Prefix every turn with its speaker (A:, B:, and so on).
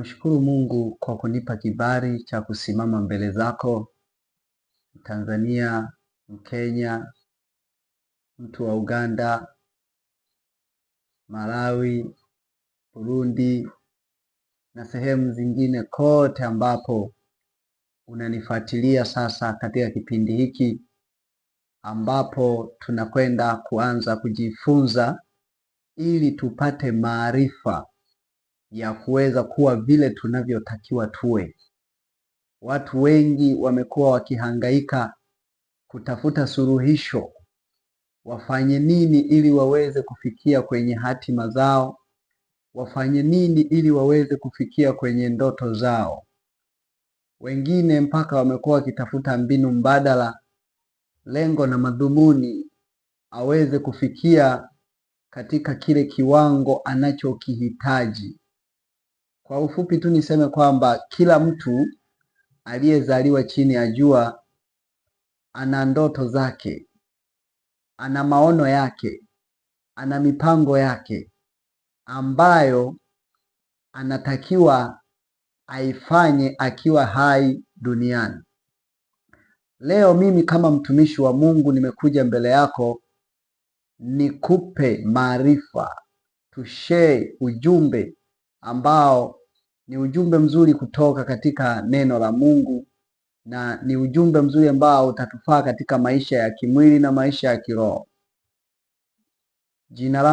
A: Namshukuru Mungu kwa kunipa kibali cha kusimama mbele zako, Mtanzania, Mkenya, mtu wa Uganda, Malawi, Burundi na sehemu zingine kote ambapo unanifuatilia sasa katika kipindi hiki ambapo tunakwenda kuanza kujifunza ili tupate maarifa ya kuweza kuwa vile tunavyotakiwa tuwe. Watu wengi wamekuwa wakihangaika kutafuta suluhisho, wafanye nini ili waweze kufikia kwenye hatima zao, wafanye nini ili waweze kufikia kwenye ndoto zao. Wengine mpaka wamekuwa wakitafuta mbinu mbadala, lengo na madhumuni aweze kufikia katika kile kiwango anachokihitaji. Kwa ufupi tu niseme kwamba kila mtu aliyezaliwa chini ya jua ana ndoto zake, ana maono yake, ana mipango yake ambayo anatakiwa aifanye akiwa hai duniani. Leo mimi kama mtumishi wa Mungu nimekuja mbele yako nikupe maarifa, tushare ujumbe ambao ni ujumbe mzuri kutoka katika neno la Mungu na ni ujumbe mzuri ambao utatufaa katika maisha ya kimwili na maisha ya kiroho. Jina langu